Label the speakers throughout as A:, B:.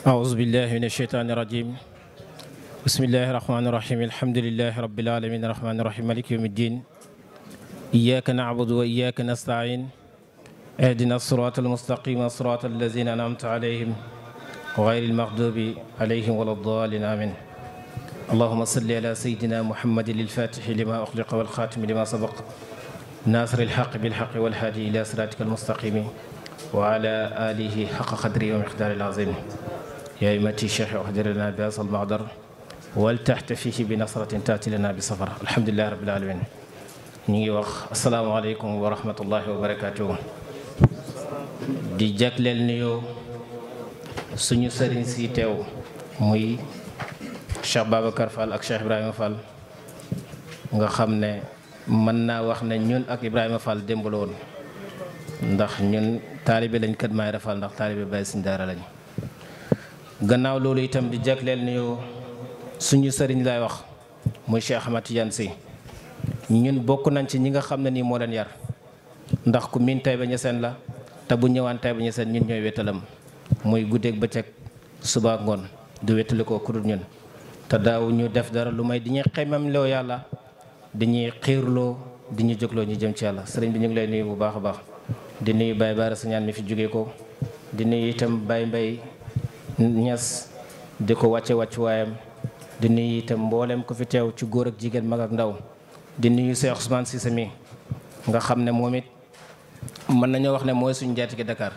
A: أعوذ بالله من الشيطان الرجيم بسم الله الرحمن الرحيم الحمد لله رب العالمين الرحمن الرحيم مالك يوم الدين إياك نعبد وإياك نستعين اهدنا الصراط المستقيم صراط الذين أنعمت عليهم غير المغضوب عليهم ولا الضالين آمين اللهم صل على سيدنا محمد الفاتح لما أخلق والخاتم لما سبق ناصر الحق بالحق والهادي إلى صراطك المستقيم وعلى آله حق قدره ومقداره العظيم يا أيمتي الشيخ أحضر لنا بهذا المحضر ولتحت فيه بنصرة تأتي لنا بسفر الحمد لله رب العالمين نيجي وخ السلام عليكم ورحمة الله وبركاته di jagleel nuyoo suñu sëriñ si teew muy Cheikh Babacar Fall ak Cheikh Ibrahima Fall nga xam ne mën naa wax ne ñun ak Ibrahima Fall démb la woon ndax ñun taalibe lañ Kër Mayra Fall ndax taalibe Baye Sëñ Daara lañ gannaaw loolu itam di jagleel nuyoo suñu sëriñ lay wax muy Cheikh Ahmad Tidiane Sy ñun bokk nañ ci ñi nga xam ne nii moo leen yar ndax ku miin Taïba Niassène la te bu ñëwaan Taïba Niassène ñun ñooy wétalam muy guddeeg bëccëg suba ngoon du wétali ko ku dul ñun te daaw ñu def dara lu may di ñuy xemam loo yàlla di ñuy xiirloo di ñu jógloo ñu jëm ci yàlla sëriñ bi ñu ngi lay nuyu bu baax a baax di nuyu Baye Baara Sañaan mi fi jógee ko di nuyu itam Baye Mbay Ñas di ko wàcce wàccuwaayam di nuyu itam mboolem ko fi teew ci góor ak jigéen mag ak ndaw di nuyu Cheikh Ousmane Cissé mi nga xam ne moom it mën nañoo wax ne mooy suñu njaatige Dakar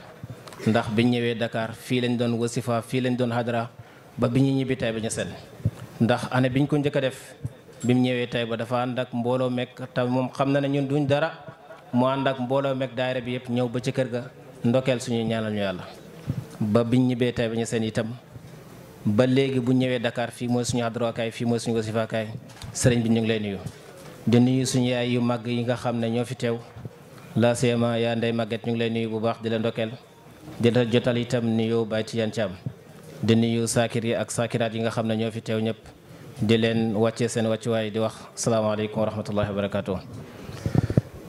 A: ndax biñ ñëwee Dakar fii lañ doon wasifa fii lañ doon hadra ba bi ñu ñibbi Taïba Niassène ndax année biñ ko njëkk a def bi mu ñëwee Taïba dafa ànd ak mbooloo mekk te moom xam na ne ñun duñ dara mu ànd ak mbooloo mekk daayira bi yëpp ñëw ba ci kër ga ndokkeel suñuy ñaanal ñu yàlla ba biñ ñibbee Taïba Niassène itam ba léegi bu ñëwee Dakar fii mooy suñu hadrawakaay fii mooy suñu wasifakaay sëriñ bi ñu ngi lay nuyu di nuyu suñu yaay yu màgg yi nga xam ne ñoo fi teew la seema yaa ndey màgget ñu ngi lay nuyu bu baax di la ndokkeel di la jotal itam nuyu Baye Tidiane Thiam di nuyu saakir yi ak saakiraat yi nga xam ne ñoo fi teew ñëpp di leen wàccee seen wàccuwaay di wax salaamaaleykum wa rahmatullahi wa barakaatu.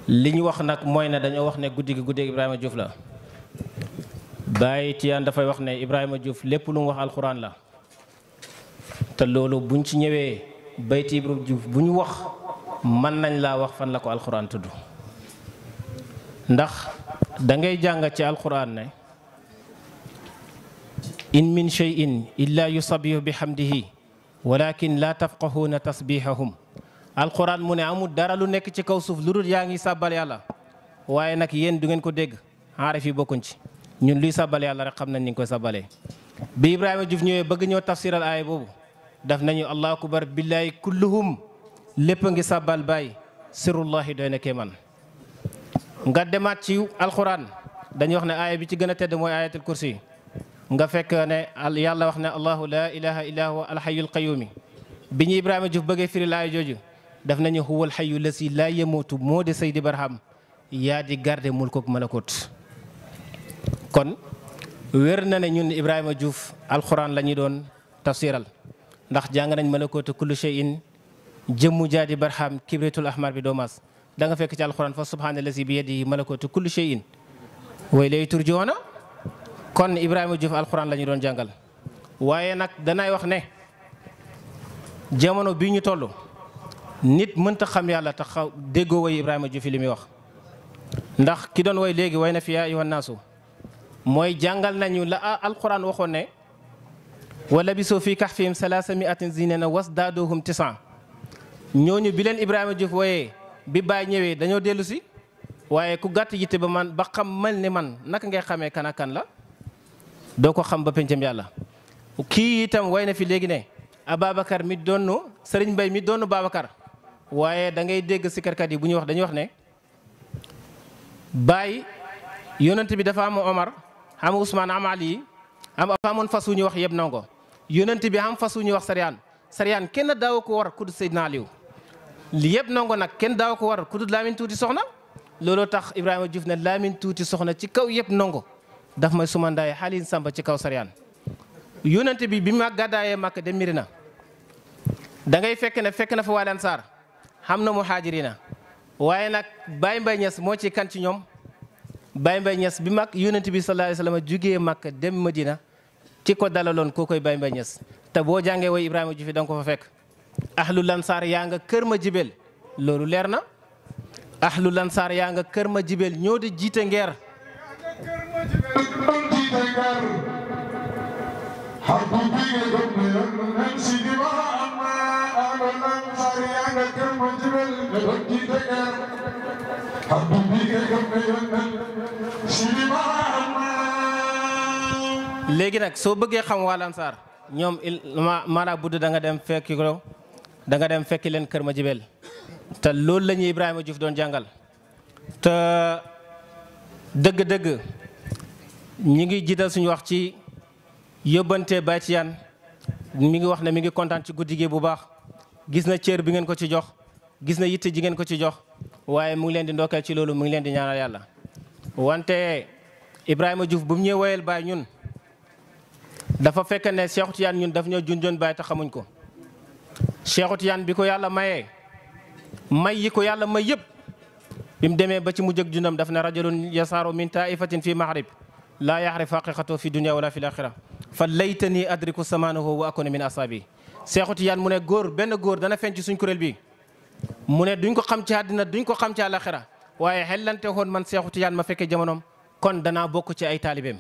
A: li ñu wax nag mooy ne dañoo wax ne guddi gi guddi Ibrahima Diouf la Baye Tidiane dafay wax ne Ibrahima Diouf lépp lu mu wax alxuraan la te loolu buñ ci ñëwee bayti Ibrahima Diouf bu ñu wax mën nañ laa wax fan la ko alxuraan tudd ndax da ngay jàng ci alxuraan ne in min shay'in illa yusabbihu bihamdihi walakin la tafqahuna tasbihahum alxuraan mu ne amul dara lu nekk ci kaw suuf lu dul yaa ngi sàbbal yàlla waaye nag yéen du ngeen ko dégg aarif yi bokkuñ ci ñun luy sàbbal yàlla rek xam nañ ni nga koy sàbbalee bi Ibrahima Diouf ñëwee bëgg ñoo tafsiral aaya boobu daf nañu allahu akbar billahi kulluhum lépp a ngi sàbbal baay sirullahi doy na kéeman nga demaat ci alxuraan dañuy wax ne aaya bi ci gën a tedd mooy ayatul kursi nga fekk ne yàlla wax ne allahu la ilaha illa huwa alhayyul qayyum bi ñu Ibrahima Diouf bëggee firi laaya jooju daf nañu huwal hayyu lasi laa yamuutu moo de Seydi Barham yaa di garde mulkook malakut kon wér na ne ñun Ibrahima Diouf alxuraan la ñu doon tafsiral ndax jàng nañ malakutu kullu shay'in jëmmu jaadi Barham kibritul ahmar bi doomaas da nga fekk ci alxuraan fa subhaanallazi bi yadihi malakutu kulli shay'in wa ilayhi turja'uuna kon Ibrahima Diouf alxuraan la ñu doon jàngal waaye nag danay wax ne jamono bii ñu toll nit mënta xam yàlla te xaw déggoo way Ibrahima Diouf li muy wax ndax ki doon way léegi way na fi yaa ayyuhan naasu mooy jàngal nañu la alxuraan waxoon ne wa labisuu fii kahfihim salaasa mi'atin zinina wasdaaduhum tisan ñooñu bi leen Ibrahima Diouf wooyee bi Baay ñëwee dañoo dellu si waaye ku gàtt yitte ba man ba xam mel ni man naka ngay xamee kan ak kan la doo ko xam ba pencam yàlla kii itam way na fi léegi ne Ababacar mi doonu Sëriñ Mbay mi doonu Babacar waaye da ngay dégg sikarkat yi bu ñuy wax dañuy wax ne Baay yonent bi dafa am Omar am Ousmane am Ali am amoon fas wu ñuy wax yëpp nango yonent bi am fas wu ñuy wax Sariyaan kenn daaw ko war ku dul Seydina Aliou li yëpp nango nag kenn daaw ko war ku dul Laamin Tuuti Soxna looloo tax Ibrahima Diouf ne Laamin Tuuti Soxna ci kaw yëpp nango daf may sumandaay xaalin samba ci kaw Sariyaan yonent bi bi ma gàddaayee Makka dem Mirina da ngay fekk na fa waa Ansaar xam na muhaajirina waaye nag Baye Mbaye Niass moo ci kan ci ñoom Baye Mbaye Niass bi mag yonent bi sallallahu alayhi wa sallam jugee Makka dem Madina ci ko dalaloon koo koy Baye Mbaye Niass te boo jàngee way Ibrahima Diouf da nga ko fa fekk ahlu lansaar yaa nga kër ma jibel loolu leer na ahlu lansaar yaa nga kër ma jibel ñoo di jiite ngeer léegi nag soo bëggee xam waa lansaar ñoom maanaa budd da nga dem fekki ko da nga dem fekki leen kër ma jibel te loolu la ñuy Ibrahima Diouf doon jàngal te dëgg-dëgg ñi ngi jiital suñu wax ci yóbbante Baye Tidiane mi ngi wax ne mi ngi kontaan ci guddi gi bu baax gis na cër bi ngeen ko ci jox gis na yitte ji ngeen ko ci jox waaye mu ngi leen di ndokkeel ci loolu mu ngi leen di ñaanal yàlla wante Ibrahima Diouf bu mu ñëwee woyal Baye ñun dafa fekk ne Cheikh Tidiane ñun daf ñoo junjoon Baye te xamuñ ko Cheikh Tidiane bi ko yàlla mayee may yi ko yàlla may yëpp bi mu demee ba ci mujj ak jundam daf ne rajulun yasaaru min taifatin fi maghrib laa yaxrif haqiqatahu fi dunya wala fi l-axira fa laytani adriku samanahu wa akuna min asaabi Cheikh Tidiane mu ne góor benn góor dana feeñ ci suñ kuréel bi mu ne duñ ko xam ci àddina duñ ko xam ci àlaxira waaye xellante woon man Cheikh Tidiane ma fekkee jamonoom kon danaa bokk ci ay taalibeem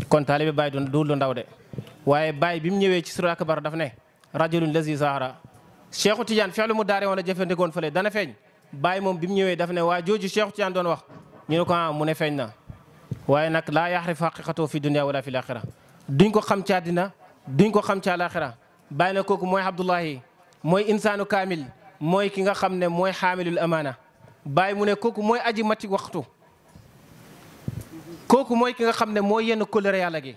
A: kon taalibe Baye du lu ndaw de waaye Baye bi mu ñëwee ci sura akbar daf ne rajulun lazi zahara Cheikh Tidiane feexlu mu daare wala jëfandikoon fële dana feeñ Baye moom bi mu ñëwee daf ne waa jooju Cheikh Tidiane doon wax ñu ne ko mu ne feeñ na waaye nag laa yaxrif haqiqatahu fi dunya wala fi l-axira duñ ko xam ci àddina duñ ko xam ci àlaxira Baye na kooku mooy Abdullahi mooy insaanu kaamil mooy ki nga xam ne mooy xaamilul amaana Baye mu ne kooku mooy aji mati waxtu kooku mooy ki nga xam ne mooy yenn kóllëre yàlla gi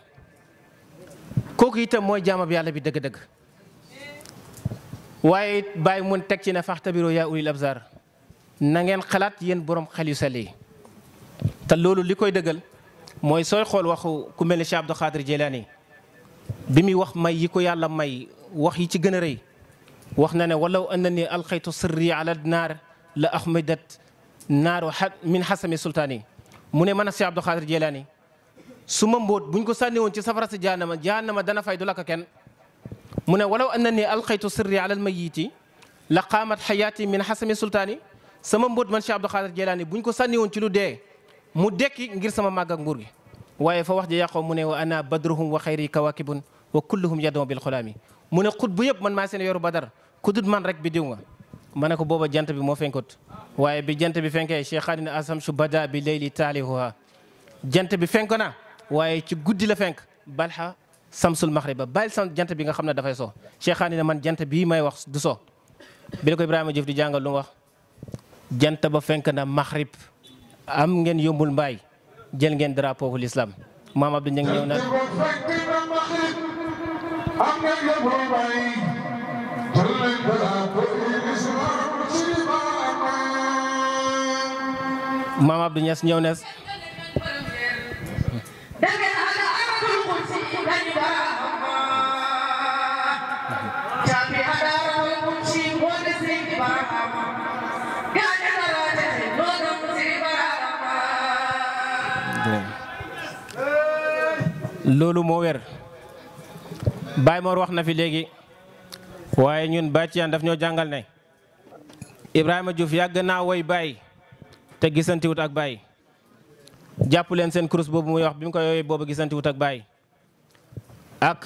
A: kooku itam mooy jaamab yàlla bi dëgg-dëgg waaye Baye mun teg ci ne faxtabiru yaa ulil absar na ngeen xalaat yéen borom xel yu sell yi te loolu li koy dëggal mooy sooy xool waxu ku mel ne Cheikh Abdou Khadir Jilani bi muy wax may yi ko yàlla may wax yi ci gën a rëy wax na ne walaw annani alxaytu sirri ala naar la ahmadat naaru min xasami sultaani mu ne mën a Cheikh Abdou Khadir Jilani su ma mbóot buñ ko sànni woon ci safara si jahannama dana fay du la ko kenn mu ne walaw annani alxaytu sirri ala almayiti la qaamat xayaati min xasami sultaani sama mbóot man Cheikh Abdou Khadir Jilani buñ ko sànni woon ci lu dee mu dekki ngir sama màgg ak nguur gi waaye fa wax ji yàqoo mu ne wa ana badruhum wa xayri kawakibun wa kulluhum yadoo bil xulaami mu ne xut bu yëpp man maa seen yoru badar ku dut man rek bi diw nga ma ne ko booba jant bi moo fenkut waaye bi jant bi fenkee cheikhaani ne asamsu bada bi leyli taalihuha jant bi fenk na waaye ci guddi la fenk balxa samsul maxriba bàyyil sam jant bi nga xam ne dafay so cheikhaani ne man jant bii may wax du so bi la ko Ibrahima Diouf di jàngal lu mu wax jant ba fenk na maxrib am ngeen yombul mbaay jël ngeen drapeau l'islam maam Abdou Niang ñëw na maam Abdou Niass ñëw na loolu moo wér Baye Mor wax na fi léegi waaye ñun Baye Tidiane daf ñoo jàngal ne Ibrahima Diouf yàgg naa woy Baye te gisantiwut ak Baye jàpp leen seen kurus boobu muy wax bi mu ko yooyee boobu gisantiwut ak Baye ak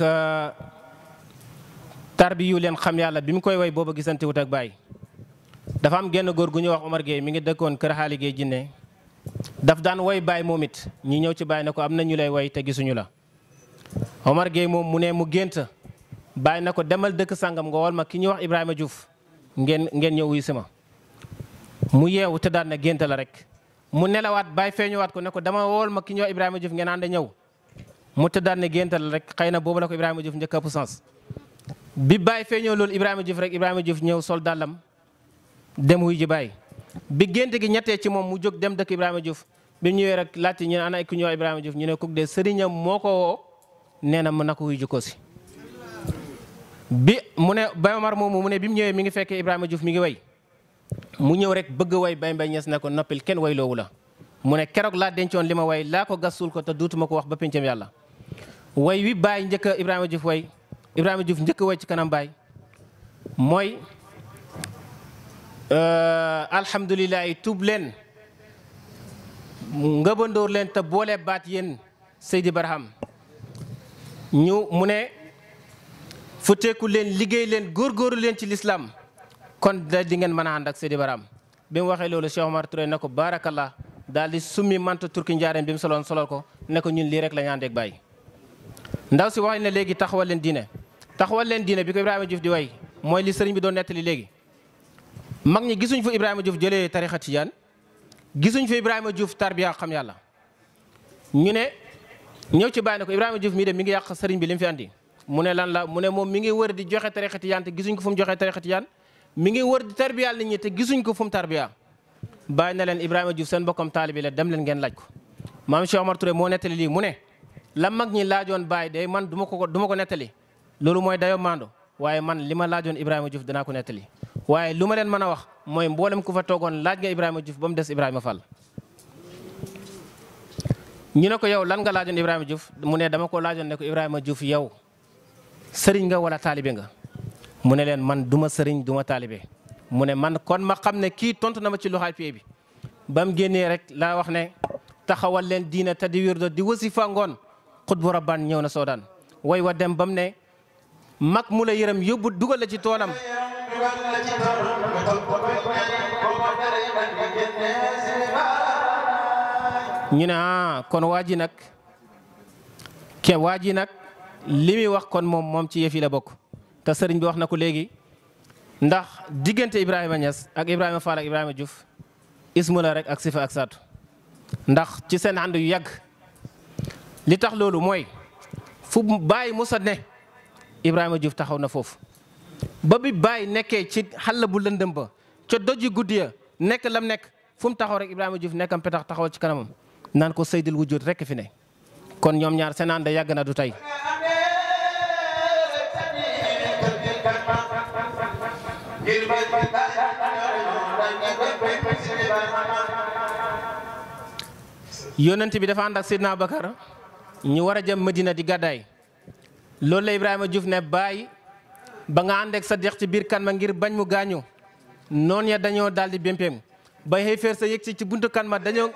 A: tarbiyu leen xam yàlla bi mu koy woy boobu gisantiwut ak Baye dafa am genn góor gu ñuy wax Omar Gueye mi ngi dëkkoon kër xaali Gueye jinne daf daan woy Baye moom it ñi ñëw ci Baye ne ko am na ñu lay woy te gisuñu la Omar Gueye moom mu ne mu gént Baye na ko demal dëkk sangam nga wol ma ki ñuy wax Ibrahima Diouf ngeen ñëw wuy sama mu yeewu te daan na gént la rek mu nelawaat Baye feeñuwaat ko ne ko dama wol ma ki ñuy wax Ibrahima Diouf ngeen ànd ñëw mu te daan na gént la rek xëy na boobu la ko Ibrahima Diouf njëkk a puissance bi Baye feeñoo loolu Ibrahima Diouf rek Ibrahima Diouf ñëw sol dàllam dem wuy ji Baye bi gént gi ñettee ci moom mu jóg dem dëkk Ibrahima Diouf bi mu ñëwee rek laajte ñu ne ana ki ñuy wax Ibrahima Diouf ñu ne kooku de sëriñam moo ko woo nee na mën na ko wuy ji ko si bi mu ne Baye Omar moomu mu ne bi mu ñëwee mi ngi fekkee Ibrahima Diouf mi ngi way mu ñëw rek bëgg way Baye Mbaye Niass ne ko noppil kenn way loowu la mu ne keroog laa dencoon li ma way laa ko gas suul ko te duutuma ko wax ba pencam yàlla way wi Baye njëkk a Ibrahima Diouf way Ibrahima Diouf njëkk a way ci kanam Baye mooy alhamdulilah tuub leen ngëbandoor leen te boole baat yéen Seydi Barham mu ne futteeku leen liggéey leen góorgóorlu leen ci lislaam kon da di ngeen mën a ànd ak Seydi Barham bi mu waxee loolu Cheikh Omar Touré ne ko barakallah daal di summi manta turki njaareem bi mu solol ko ne ko ñun lii rek la ñu àndeeg Baye ndaw si wax ne léegi taxawal leen diine bi ko Ibrahima Diouf di way mooy li sëriñ bi doon nettali léegi mag ñi gisuñ fa Ibrahima Diouf jëlee tarixa tijaan gisuñ fa Ibrahima Diouf tarbiya xam yàlla ñu ne ñëw ci Baye ne ko Ibrahima Diouf mii de mi ngi yàq sëriñ bi li mu fi andi mu ne lan la mu ne moom mi ngi wër di joxe tarixa tijaan te gisuñ ko fu mu joxe tarixa tijaan mi ngi wër di tarbiyaal nit ñi te gisuñ ko fu mu tarbiya Baye na leen Ibrahima Diouf seen bokkam taalibi la dem leen ngeen laaj ko maam Cheikh Omar Touré moo nettali lii mu ne la mag ñi laajoon Baye de man du ma ko nettali loolu mooy dayo mando waaye man li ma laajoon Ibrahima Diouf danaa ko nettali waaye lu ma leen mën a wax mooy mboolem ku fa toogoon laaj nga Ibrahima Diouf ba mu des Ibrahima Fall. ñu ne ko yow lan nga laajoon Ibrahima Diouf mu ne dama ko laajoon ne ko Ibrahima Diouf yow sëriñ nga wala taalibe nga mu ne leen man duma sëriñ duma taalibe mu ne man kon ma xam ne kii tontu na ma ci loxaay pie bi ba mu génnee rek laa wax ne taxawal leen diina te di wirdo di wasifa ngoon xutbu rabbaan ñëw na soodaan way wa dem ba mu ne mag mu la yërëm yóbbu dugal la ci toolam ñu ne kon waa ji nag li muy wax kon moom ci yëf yi la bokk te sëriñ bi wax na ko léegi ndax diggante Ibrahima Niass ak Ibrahima Fall ak Ibrahima Diouf ismu la rek ak sifa ak saatu ndax ci seen ànd yu yàgg li tax loolu mooy fu Baye Moussa ne Ibrahima Diouf taxaw na foofu ba bi Baye nekkee ci xàll bu lëndëm ba ca doji guddi ya nekk lam nekk fu mu taxaw rek Ibrahima Diouf nekkam petax taxawal ci kanamam naan ko Seydil Wujud rek fi ne kon ñoom ñaar seen ànd yàgg na du tey. yonent bi dafa ànd ak Seydina Abubakar ñu war a jëm Medina di gàddaay loolu la Ibrahima Diouf ne Baye ba nga ànd ak sa dex ci biir kan ma ngir bañ mu gaañu noonu ya dañoo daal di bémpeem ba xëy feer sa yëg si ci buntu kan ma dañoo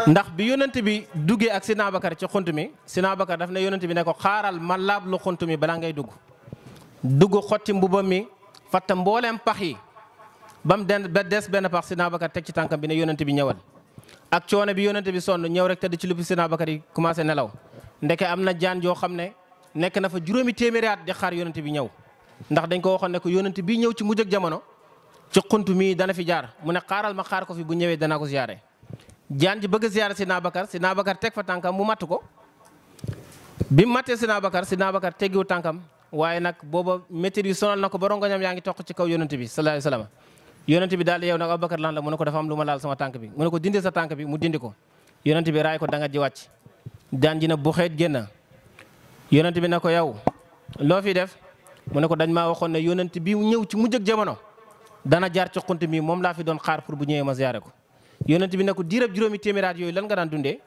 A: ndax bi yonent bi duggee ak Seydina Abubakar ci xunt mi Seydina Abubakar daf ne yonent bi ne ko xaaral ma laab lu xunt mi balaa ngay dugg xotti mbubam mi fatta mbooleem pax yi ba mu des benn pax Seydina Abubakar teg ci tànkam bi ne yonent bi ñëwal ak coono bi yonent bi sonn ñëw rek tëdd ci luppi Seydina Abubakar yi commencé nelaw ndeke am na jaan joo xam ne nekk na fa juróomi téeméeri at di xaar yonent bi ñëw ndax dañ ko waxoon ne ko yonent bi ñëw ci mujj ak jamono ci xunt mi dana fi jaar mu ne xaaral ma xaar ko fi bu ñëwee danaa ko ziyaare jaan ji bëgg a ziyaare Seydina Abubakar teg fa tànkam mu matt ko bi mu mattee Seydina Abubakar teggiwu tànkam waaye nag booba métit yi sonal na ko ba rongoñam yaa ngi toq ci kaw yonent bi sallallahu alayhi wasallam yonent bi daal di yow nag Abubakar lan la mu ne ko dafa am lu ma laal sama tànk bi mu ne ko dindi sa tànk bi mu dindi ko yonent bi raay ko danga ji wàcc jaan ji na bu xeet génn yonent bi ne ko yow loo fi def mu ne ko dañ maa waxoon ne yonent bi ñëw ci mujj ak jamono dana jaar ci xunt mi moom laa fi doon xaar pour bu ñëwee ma ziyaare ko yonent bi ne ko diirab juróomi téeméeraat yooyu lan nga daan dundee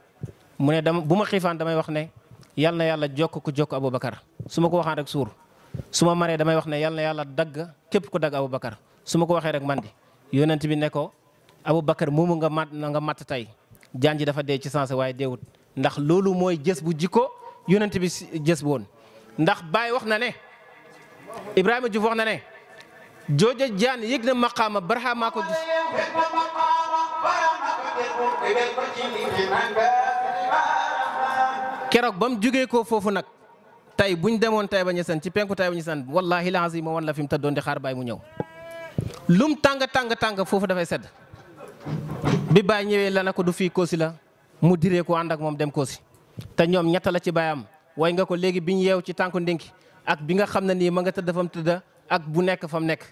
A: mu ne bu ma xiifaan damay wax ne yal na yàlla jokk ku jokk Abubakar su ma ko waxaan rek suur su ma maree damay wax ne yal na yàlla dagg képp ku dagg Abubakar su ma ko waxee rek mandi yonent bi ne ko Abubakar moomu nga matt tey jaan ji dafa dee ci sens waaye deewut ndax loolu mooy jës bu jikko yonent bi jës bu woon ndax Baye wax na ne Ibrahima Diouf wax na ne jooja jaan yëg na maqaama Barhama ko gis keroog ba mu jógee ko foofu nag tey buñ demoon tay ba ñesan ci penku tay ba ñesan wallahi lazim moo wan la fi mu tëddoon di xaar Baye mu ñëw lum tàng foofu dafay sedd bi Baye ñëwee la na ko du fii Koosi la mu diree ko ànd ak moom dem Koosi te ñoom ñett la ci baayam way nga ko léegi biñ yeew ci tànku ndénki ak bi nga xam ne nii ma nga tëdd fa mu tëdd ak bu nekk fa mu nekk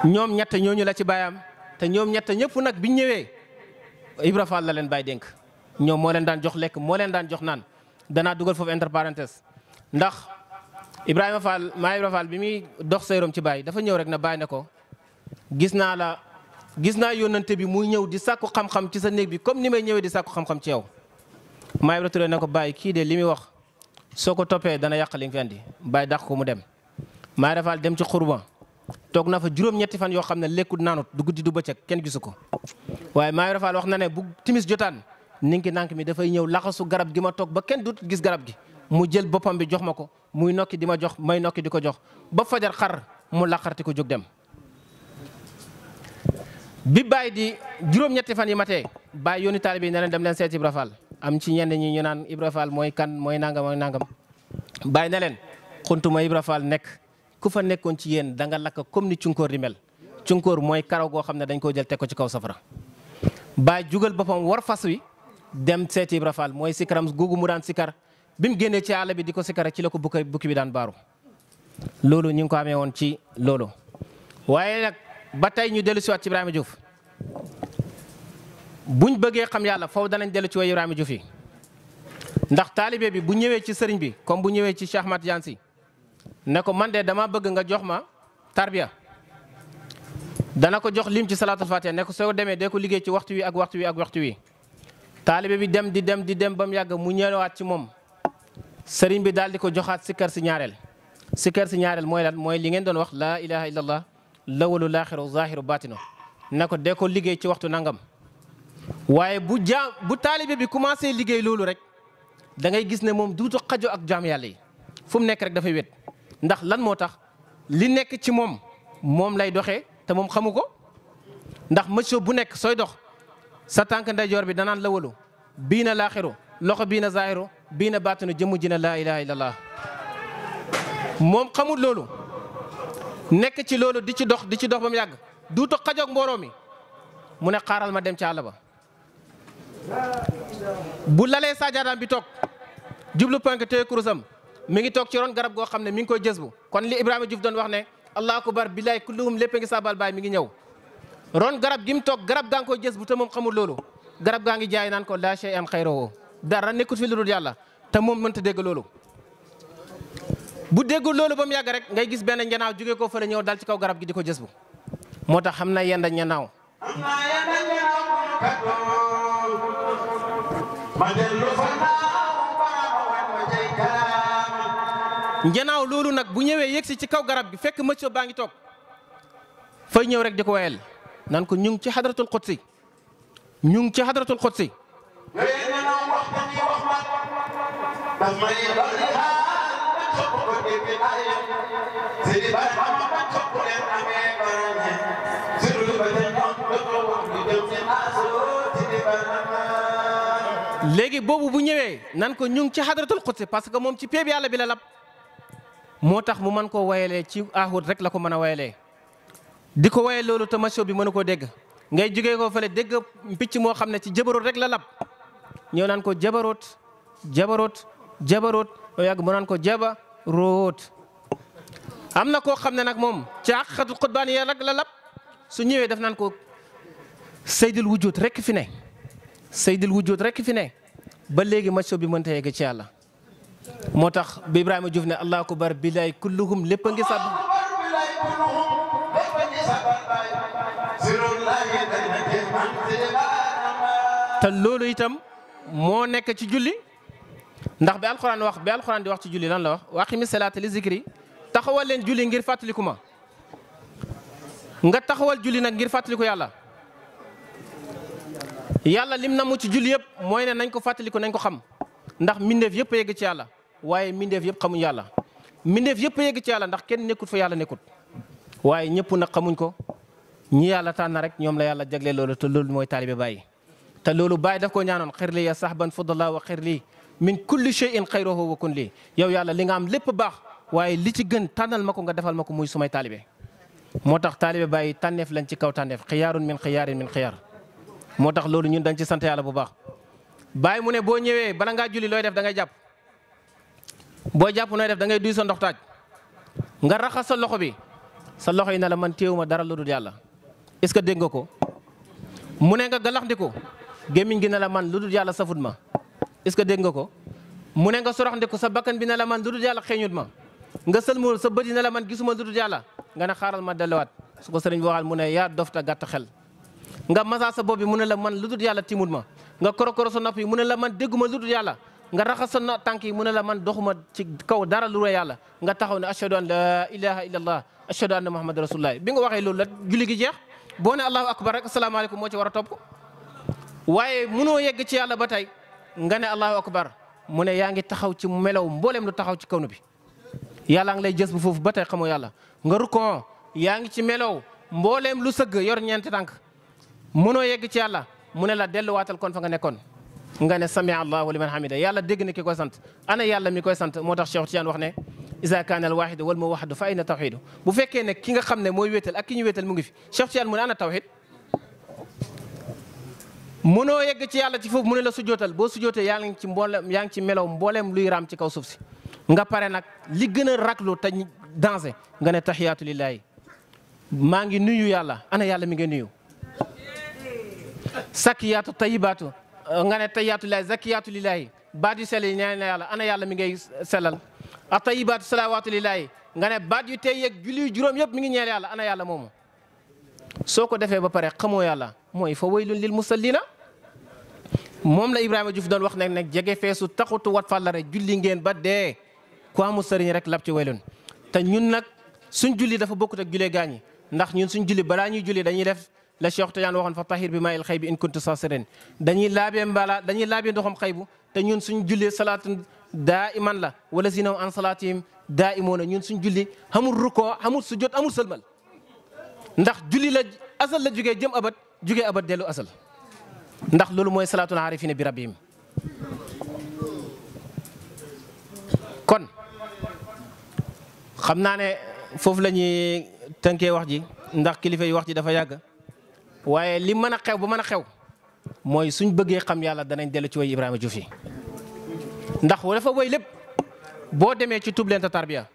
A: ñoom ñett ñooñu la ci baayam te ñoom ñett ñëpp nag biñ ñëwee Ibra Fall la leen bàyyi dénk ñoom moo leen daan jox lekk moo leen daan jox naan. danaa dugal foofu entre parenthèse ndax Ibrahima Fall maa Ibra Fall bi muy dox seyrom ci baay dafa ñëw rek na bàyyi ne ko gis naa yónnante bi muy ñëw di sàkku xam-xam ci sa néeg bi comme ni may ñëwee di sàkku xam-xam ci yow. maa Ibra Touré ne ko bàyyi kii de li muy wax soo ko toppee dana yàq li nga fi andi bàyyi dàq ko mu dem. maa Ibra Fall dem ci xurba toog na fa juróom-ñetti fan yoo xam ne lekkut naanut du guddi du bëccëg kenn gisu ko waaye maa Ibra Fall wax na ne bu timis jotaan ninki nank mi dafay ñëw laxasu garab gi ma toog ba kenn dut gis garab gi mu jël boppam bi jox ma ko muy nokki di ma jox may nokki di ko jox ba fajar xar mu laqarti ko jóg dem. bi bàyyi di juróom-ñetti fan yi matee bàyyi yónni taalibe yi ne leen dem leen seet Ibra Fall am ci ñenn ñi ñu naan Ibra Fall mooy kan mooy nangam bàyyi ne leen xuntuma Ibra Fall nekk ku fa nekkoon ci yéen da nga lakk comme ni cunkóor di mel cunkóor mooy karaw goo xam ne dañ koo jël teg ko ci kaw safara. bàyyi jugal boppam war fas wi dem seeti Ibra Fall mooy sikaram googu mu daan sikar bi mu génnee ci àll bi di ko sikara ci la ko bukki bi daan baaru loolu ñu ngi ko amee woon ci loolu. waaye nag ba tey ñu dellu si waat ci Ibrahima Diouf buñ bëggee xam yàlla foofu danañ dellu ci way Ibrahima Diouf yi ndax taalibe bi bu ñëwee ci sëriñ bi comme bu ñëwee ci Cheikh Ahmad Tidiane Sy ne ko man de dama bëgg nga jox ma tarbiya dana ko jox lim ci salaatul fatiha ne ko soo demee dee ko liggéey ci waxtu wi ak waxtu wi ak waxtu wi. taalibe bi dem di dem ba mu yàgg mu ñëwaat ci moom sëriñ bi daal di ko joxaat sikkar si ñaareel. sikkar si ñaareel mooy lan mooy li ngeen doon wax laa ilaha illallah lawalu laaxiru zaahiru baatino ne ko dee ko liggéey ci waxtu nangam. waaye bu taalibe bi commencé liggéey loolu rek da ngay gis ne moom duutu xajo ak jaam yàlla yi fu mu nekk rek dafay wét ndax lan moo tax li nekk ci moom lay doxee te moom xamu ko ndax monsieur bu nekk sooy dox. sa tànk ndeyjoor bi danaan la walu bii na laaxiru loxo bii na zaahiru bii na baatinu jëmm ji na laa ilaha illallah moom xamul loolu nekk ci loolu di ci dox ba mu yàgg duutu xajoog mbooloo mi mu ne xaaral ma dem ci àll ba bu lalee saajaadaam bi toog jublu penk téye kurusam mi ngi toog ci ron garab goo xam ne mi ngi koy jës bu kon li Ibrahima Diouf doon wax ne allahu akbar billahi kulluhum lépp ngi saabal baay mi ngi ñëw ron garab gi mu toog garab gaa ngi koy jës bu te moom xamul loolu garab gaa ngi jaay naan ko laa shay'an xayruhu dara nekkut fi lu dul yàlla te moom mënta dégg loolu. bu déggul loolu ba mu yàgg rek ngay gis benn njanaaw jóge ko fële ñëw dal ci kaw garab gi di ko jës bu moo tax xam na yenda njanaaw. njanaaw loolu nag bu ñëwee yegsi ci kaw garab gi fekk mëccoo baa ngi toog fay ñëw rek di ko wayal naan ko ñu ngi ci xadratul qudsi ñu ngi ci xadratul qudsi léegi boobu bu ñëwee nan ko ñu ngi ci xadratul qudsi parce que moom ci péeb yàlla bi la lab moo tax mu mën koo wayalee ci ahut rek la ko mën a wayalee di ko waye loolu te macho bi mënu koo dégg ngay jógee ko fële dégg picc moo xam ne ci jabaroot rek la lab ñëw naan ko jabaroot yoo yàgg mu naan ko jabaroot am na koo xam ne nag moom ci haqiqatul qutbaan yi rek la lab su ñëwee def naan ko saydul wujud rek fi ne saydul wujud rek fi ne ba léegi macho bi mënta yegg ci yàlla moo tax bi Ibrahima Diouf ne allahu akbar billahi kulluhum lépp a ngi sàbb te loolu itam moo nekk ci julli ndax bi alxuraan di wax ci julli lan la wax wa aqimi salaata li zikri taxawal leen julli ngir fàttaliku ma nga taxawal julli nag ngir fàttaliku yàlla lim na mu ci julli yëpp mooy ne nañ ko fàttaliku nañ ko xam ndax mbindeef yëpp a yegg ci yàlla waaye mbindeef yëpp xamuñ yàlla mbindeef yëpp a yegg ci yàlla ndax kenn nekkut fa yàlla nekkut waaye ñëpp nag xamuñ ko ñi yàlla tànn rek ñoom la yàlla jagle loolu te loolu mooy taalibe Baay te loolu Baay daf ko ñaanoon xirli ya sahban fudala wa xirli min kulli shay'in xayruhu wa kun lii yow yàlla li nga am lépp baax waaye li ci gën tànnal ma ko nga defal ma ko muy sumay taalibe moo tax taalibe Baay tànneef lañ ci kaw tànneef xiyaarun min xiyaarin min xiyaar moo tax loolu ñun dañ ci sant yàlla bu baax Baay mu ne boo ñëwee bala ngaa julli looy def da ngay jàpp boo jàpp nooy def da ngay duy sa ndox taaj nga raxas sa loxo bi sa loxo yi ne la man téewuma dara lu dul yàlla est-ce que dégg nga ko mu ne nga galaxndiku gémmiñ gi ne la man lu dul yàlla safut ma est-ce que dégg nga ko mu ne nga soroxndiku sa bakkan bi ne la man lu dul yàlla xeeñut ma nga sëlmul sa bët yi ne la man gisuma lu dul yàlla nga ne xaaral ma delluwaat su ko sëriñ bi waxal mu ne yaa dofta gàtt xel nga masa sa bopp bi mu ne la man lu dul yàlla timut ma nga korokoro sa nopp yi mu ne la man dégguma lu dul yàlla nga raxas sa tànk yi mu ne la man doxuma ci kaw dara lu dul yàlla nga taxaw ne ashhadu an la ilaha illallah ashhadu anna muhammad rasulullah bi nga waxee loolu la julli gi jeex boo ne allahu akbar rek asalaamaaleykum moo ci war a topp waaye munoo yegg ci yàlla ba tey nga ne allahu akbar mu ne yaa ngi taxaw ci melaw mbooleem lu taxaw ci kawnu bi yàlla ngi lay jës bu foofu ba tey xamoo yàlla nga rukkoo yaa ngi ci melaw mbooleem lu sëgg yor ñeenti tànk munoo yegg ci yàlla mu ne la delluwaatal kon fa nga nekkoon nga ne sami allahu liman hamida yàlla dégg na ki koy sant ana yàlla mi koy sant moo tax Cheikh Tidiane wax ne isa kaana al wahidu wal muwahhadu fa ayna tawhidu bu fekkee ne ki nga xam ne mooy wéetal ak ki ñu wéetal mu ngi fi Cheikh Tidiane mu ne ana tawhid munoo yegg ci yàlla ci foofu mu ne la sujootal boo sujootee yaa ngi ci mboolem yaa ngi ci melaw mbooleem luy raam ci kaw suuf si nga pare nag li gën a raglu te dansé nga ne tahiyaatu lillahi maa ngi nuyu yàlla ana yàlla mi ngi nuyu sakkiyaatu tayibaatu nga ne tahiyaatu lillahi zakkiyaatu lillahi baat yu sell yi ñaan na yàlla ana yàlla mi ngay sellal a tayibaatu salawaatu lillahi nga ne baat yu tey yeeg julli juróom yëpp mi ngi ñeel yàlla ana yàlla moomu soo ko defee ba pare xamoo yàlla mooy fa waylun lil musallina moom la Ibrahima Diouf doon wax nag jege feesu taxutu wat fàllare julli ngeen ba dee ku amul sëriñ rek lab ci waylun te ñun nag suñ julli dafa bokkut ak julee gaañi ndax ñun suñ julli balaa ñuy julli dañuy def la Cheikh Tidiane waxoon fa tahir bi maayil xëy bi in kuntu sasirin dañuy laabee ndoxam xëy bu te ñun suñ julli salaatu daa iman la wala si naw an salaatihim daa imoona ñun suñ julli amul rukkoo amul sujjóot amul sëlmal ndax julli la asal la jugee jëm abat dellu asal ndax loolu mooy salaatul aarifina bi rabbihim kon xam naa ne foofu la ñuy tënkee wax ji ndax kilifa yi wax ji dafa yàgg waaye li mën a xew ba mën a xew mooy suñ bëggee xam yàlla danañ dellu ci way Ibrahima Diouf yi ndax dafa woy lépp boo demee ci tub leen ta tarbiya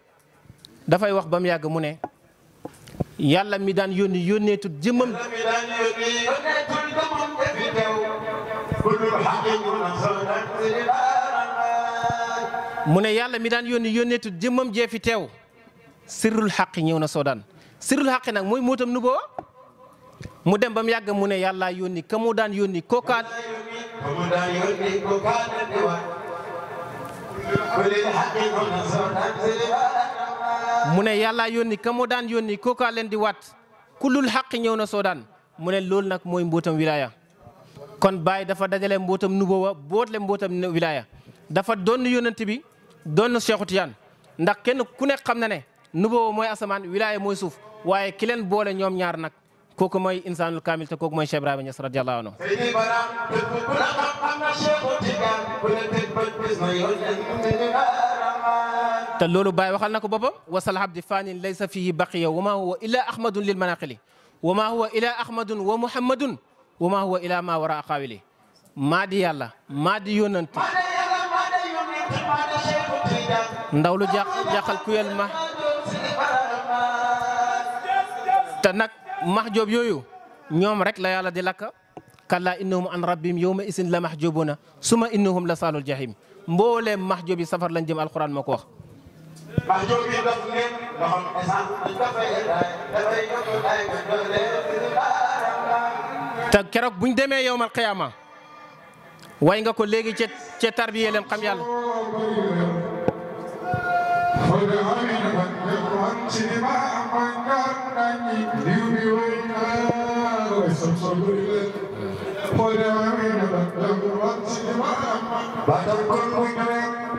A: dafay wax ba mu yàgg mu ne yàlla mi daan yónneetut jëmmam mu ne yàlla mi daan yónneetut jëmmam jee fi teew sirrul xaqi ñëw na soodaan sirrul xaqi nag mooy mootam nu boo mu dem ba mu yàgg mu ne yàlla yónni ka mu daan yónni kookaat mu ne yàlla yónni ka mu daan yónni kookaa leen di waat kullul xaqi ñëw na soodaan mu ne loolu nag mooy mbootam wilaya kon Baye dafa dajale mbootam nubuwa bootle mbootam wilaya dafa doon yónnent bi doon Cheikh Tidiane ndax kenn ku nekk xam na ne nubuwa mooy asamaan wilaya mooy suuf waaye ki leen boole ñoom ñaar nag kooku mooy insaanul kaamil te kooku mooy Cheikh Ibrahima Niass radiyallahu anhu te loolu Baye waxal na ko boppam wasal habdi fanin laysa fihi baqiya wa ma huwa illa ahmadun lil manaqili wa ma huwa ila ahmadun wa muhammadun wa ma huwa ila ma wara xaawili maa di yàlla maa di yónnant ndaw lu jaaxal kuyel ma te nag mahjoob yooyu ñoom rek la yàlla di lakka kalla innahum an rabbihim yawma isin la mahjubuna suma innahum la saalul jahim mbooleem mahjoob yi safar lañ jëm alquran moo ko wax mahjoob yi daf leen ndoxam essence te keroog buñ demee yowmal qiyaama way nga ko léegi ca tarbiye leen xam yàlla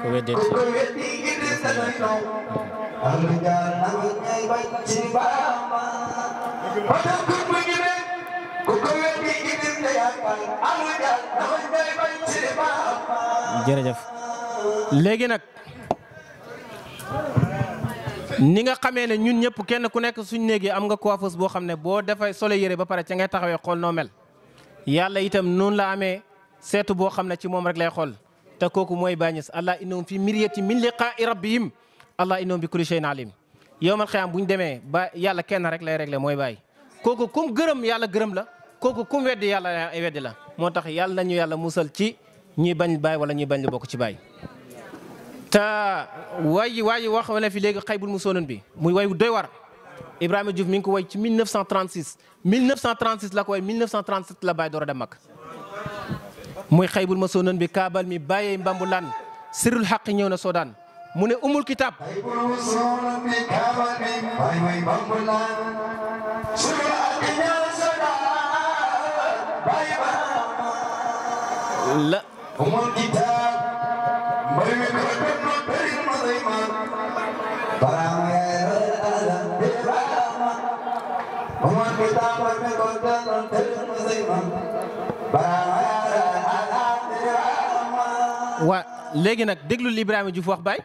A: ko weddet jërëjëf léegi nag ni nga xamee ne ñun ñëpp kenn ku nekk suñ néegi am nga coiffeuse boo xam ne boo dafay solo yére ba pare ca ngay taxawee xool noo mel yàlla itam noonu la amee seetu boo xam ne ci moom rek lay xool te kooku mooy Baay Ñas allah innahum fi miryati min liqaa'i rabbihim allah innahum bi kulli shay'in alim yowmal xiyaam bu ñu demee ba yàlla kenn rek lay réglé mooy baay kooku kum gërëm yàlla gërëm la kooku kum weddi yàlla weddi la moo tax yàlla nañu yàlla musal ci ñi bañ baay wala ñi bañ la bokk ci baay. te waaye wax wala fi léegi xaybul mu soonoon bi muy way doy war Ibrahima Diouf mi ngi ko way ci 1936 1936 la ko way 1937 la baay door a dem mag muy xaybul ma soonoon bi kaabal mi bàyyee mbambulaan sirul xaq ñëw na soodaan mu ne umul kitaab la umul kitaab waa léegi nag déglu li Ibrahima Diouf wax baay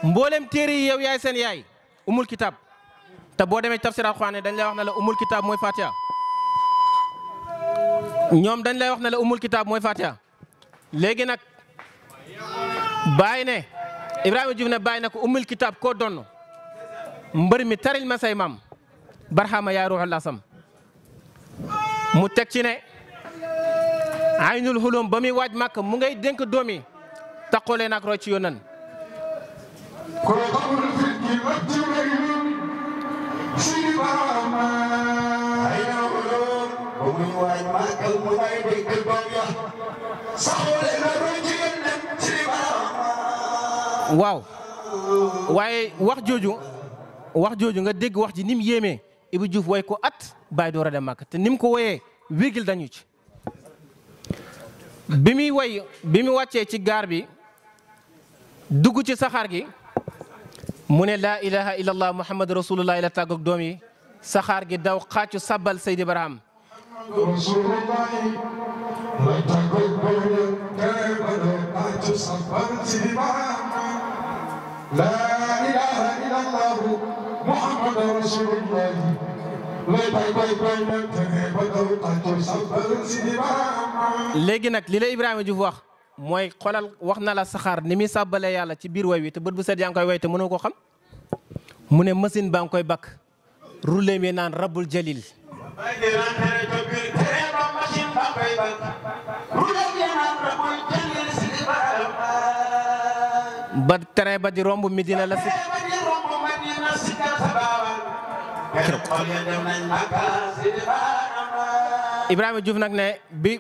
A: mboolem téere yi yow yaay seen yaay umul kitaab te boo demee tafsir alxuraan dañ lay wax ne la umul kitaab mooy Fatiha ñoom dañ lay wax ne la umul kitaab mooy Fatiha léegi nag baay ne Ibrahima Diouf ne baay ne ko umul kitaab koo donn mbër mi taril ma say maam barxaama yaa ruuxul asam mu teg ci ne aynul xulum ba muy waaj màkk mu ngay dénk doom yi taqoolee naag roy ci yonan waaw waaye wax jooju nga dégg wax ji ni mu yéemee Ibou Diouf way ko at bàyyi door a dem màkk te ni mu ko woyee wégil dañu ci bi muy wàccee ci gaar bi dugg ci saxaar gi mu ne laa ilaha illallah muhammad rasulullah la tàggoog doom yi saxaar gi daw xaacu sabbal Seydi Barham laa ilaha illallah muhammad rasulullah léegi nag li la Ibrahima Diouf wax mooy xoolal wax na la saxaar ni muy sàbbalee yàlla ci biir way wi te bët bu set yaa ngi koy way te mënoo ko xam mu ne machine baa ngi koy bakk roulé mi naan rabbul jalil ba tere ba di romb Medina la si Ibrahima Diouf nag ne bi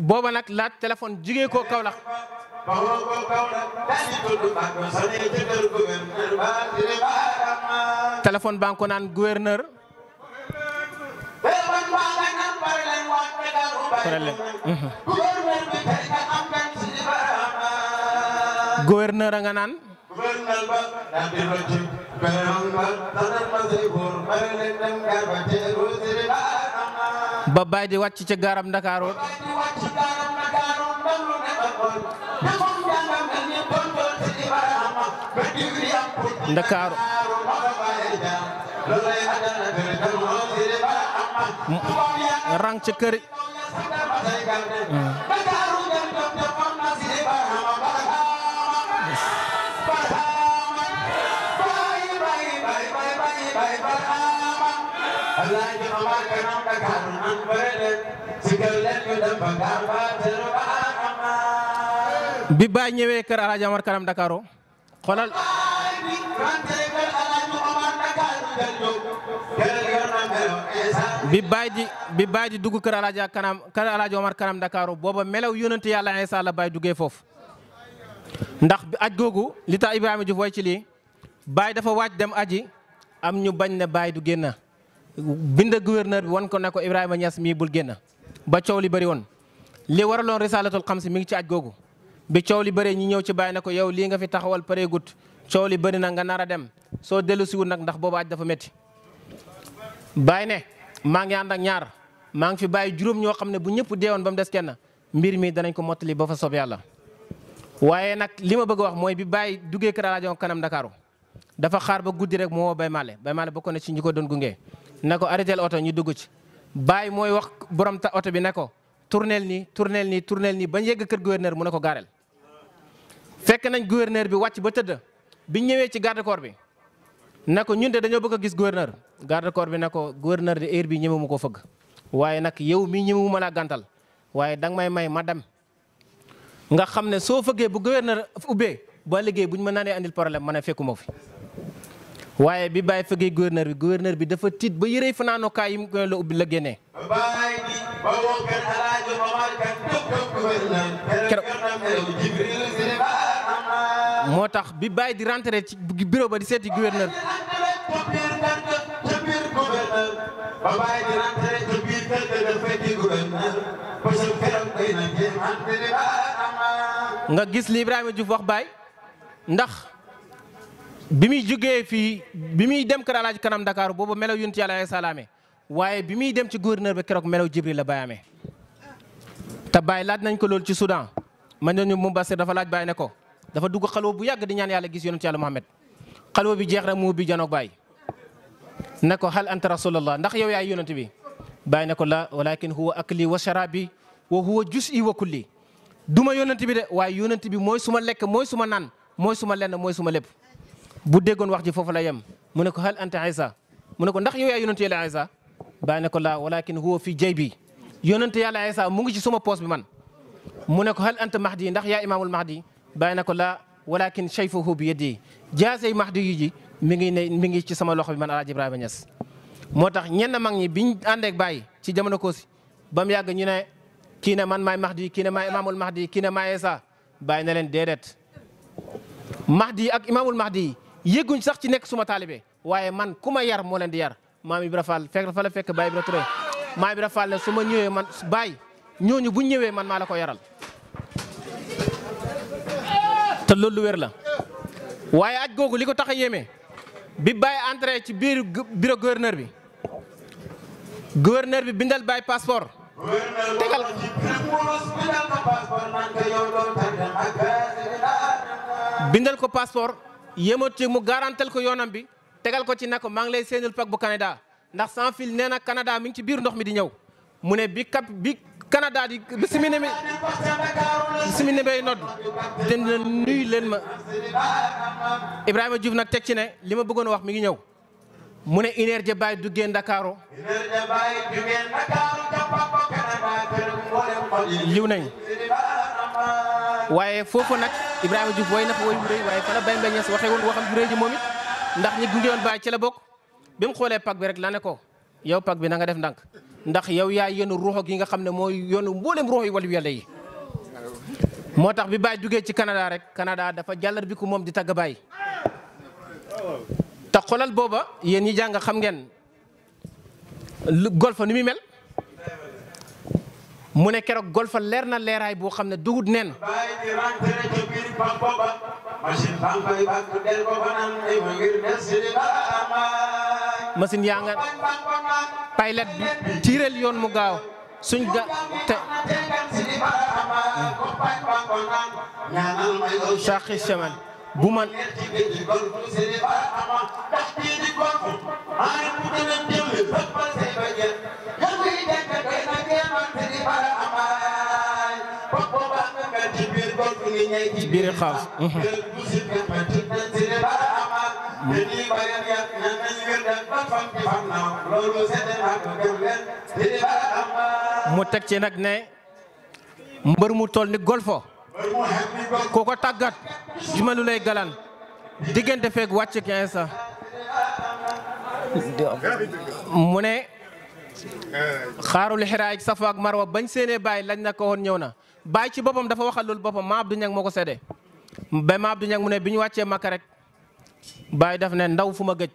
A: booba nag laaj téléphone jugee ko Kaolack téléphone baa ngi ko naan gouverneur gouverneur a nga naan ba baay di wàcc ca gaaram Ndakaaru rang ca kër bi baay ñëwee kër Alaaji Omar Kanam Dakaro xoolal bi baay di dugg kër Alaaji Omar Kanam Dakaro booba melaw yonent yàlla Iisaa la baay duggee foofu ndax bi aj googu li tax Ibrahima Diouf way ci lii baay dafa waaj dem aji am ñu bañ ne baay du génn bind gouverneur bi wan ko ne ko Ibrahima Niass mii bul génn ba coow li bëri woon li waraloon risalatul xamsi mi ngi ci aj googu bi coow li bëree ñi ñëw ci baay ne ko yow lii nga fi taxawal pare gut coow li bëri na nga nar a dem soo dellu siwul nag ndax boobu aj dafa métti baay ne maa ngi ànd ak ñaar maa ngi fi bàyyi juróom ñoo xam ne bu ñëpp deewoon ba mu des kenn mbir mi danañ ko mottali ba fa soob yàlla waaye nag li ma bëgg a wax mooy bi baay duggee kër Alaaji Kanam Dakaaru dafa xaar ba guddi rek moo woo Baye Male bokk na ci ñi ko doon gunge ne ko arrêté oto ñu dugg ci baay mooy wax borom ta oto bi ne ko tournel nii bañ yegg kër gouverneur mu ne ko gaareel fekk nañ gouverneur bi wàcc ba tëdd bi ñëwee ci garde corps bi ne ko ñun de dañoo bëgg a gis gouverneur garde corps bi ne ko gouverneur de heure bi ñemewuma koo fëgg waaye nag yow mii ñemewuma laa gàntal waaye danga may ma dem nga xam ne soo fëggee bu gouverneur ubbee ba liggéey bu ñu ma naanee andil problème ma ne fekkuma fi waaye bi bàyyi fëggee gouverneur bi dafa tiit ba yërey fanaanoo kaay yi mu ko la ubbi la génnee moo tax bi bàyyi di rentré ci bureau ba di seeti gouverneur nga gis li Ibrahima Diouf wax baay ndax bi muy jógee fii bi muy dem kër Alaaji Kanam Dakar boobu melaw yonent Yàlla ay salaame waaye bi muy dem ci gouverneur ba keroog melaw Jibril la Baye amee te Baye laaj nañ ko loolu ci Soudan man nañu Moubassir dafa laaj Baye ne ko dafa dugg xalwa bu yàgg di ñaan yàlla gis yonent Yàlla Muhammad xalwa bi jeex rek mu bi janoog Baye ne ko hal anta rasulallah ndax yow yaay yonent bi Baye ne ko la walakin huwa akli wa sharabi wa huwa juz'i wa kulli duma yonent bi de waaye yonent bi mooy suma lekk mooy suma naan mooy suma lenn mooy suma lépp bu déggoon wax ji foofu la yem mu ne ko hal anta Isa mu ne ko ndax yow yaay yonent Yàlla Isa Baye ne ko la walakin huwa fi jaybi yonent Yàlla Isa mu ngi ci suma poos bi man mu ne ko hal anta mahdi ndax yaa imaamul mahdi Baye ne ko la walakin shayfuhu bi yadi jaasey mahdi yi ji mi ngi ci sama loxo bi man Alaaji Ibrahima Niass moo tax ñenn mag ñi biñ àndeek Baye ci jamono koosi ba mu yàgg ñu ne kii ne man maay mahdi kii ne maay imaamul mahdi kii ne maay Isa Baye ne leen déedéet mahdi ak imaamul mahdi yëgguñ sax ci nekk suma taalibe waaye man ku ma yar moo leen di yar maam Ibra Fall fekk fa la fekk Baye Ibra Touré maam Ibra Fall ne su ma ñëwee man Baye ñooñu buñ ñëwee man maa la ko yaral te loolu lu wér la waaye aj googu li ko tax a yéeme bi Baye entré ci biir bureau gouverneur bi bindal Baye passeport tegal bindal ko passeport yéemat ci mu garantel ko yoonam bi tegal ko ci ne ko maa ngi lay séenal pak bu Canada ndax sans fil nee na Canada mi ngi ci biir ndox mi di ñëw mu ne bi Canada di bisimine bay nodd dina nuyu leen ma Ibrahima Diouf nag teg ci ne li ma bëggoon a wax mi ngi ñëw mu ne une heure ja Baye duggee Ndakaaru liw nañ waaye foofu nag Ibrahima Diouf way na fa way bu rëy waaye fa la Baye Mbaye Niass waxee woon waxam bu rëy ji moom it ndax ñi gunge woon Baye ci la bokk bi mu xoolee pak bi rek la ne ko yow pak bi na nga def ndànk ndax yow yaa yenu ruuxo gi nga xam ne mooy yoonu mboolem ruux yi wàllu yàlla yi moo tax bi Baye duggee ci Canada rek Canada dafa jàllar bi ko moom di tagg Baye te xolal booba yéen ñi jàng xam ngeen golfa ni muy mel mu ne keroog golfa leer na leeraay boo xam ne dugut nen machine yaa nga pilot bi tiireel yoon mu gaaw suñ ga te saqi chaman bu man biir xaaf mu teg ci nag ne mbër mu toll ni golfo ku ko tàggat jumalu lay galan diggante feeg wàcc 15 mu ne xaarul xiraay Safa ak Marwa bañ seenee Baye lañ na ko woon ñëw na Baye ci boppam dafa waxal loolu boppam ma Abdou Niang moo ko séddee ba ma Abdou Niang mu ne bi ñu wàccee Makka rek Baye daf ne ndaw fu ma gëj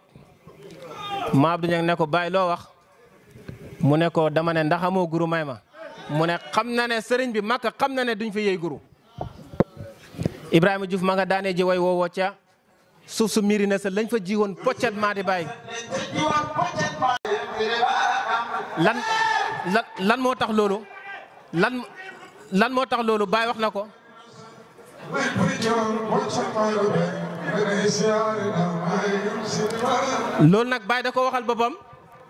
A: ma Abdou Niang ne ko Baye loo wax mu ne ko dama ne ndax amoo guru may ma mu ne xam na ne sëriñ bi Makka xam na ne duñ fi yey guru Ibrahima Diouf ma nga daanee ji way woowoo ca suuf su miiri na sa lañ fa ji woon poccet maa di Baye lan moo tax loolu lan moo tax loolu Baye wax na ko loolu nag Baye da ko waxal boppam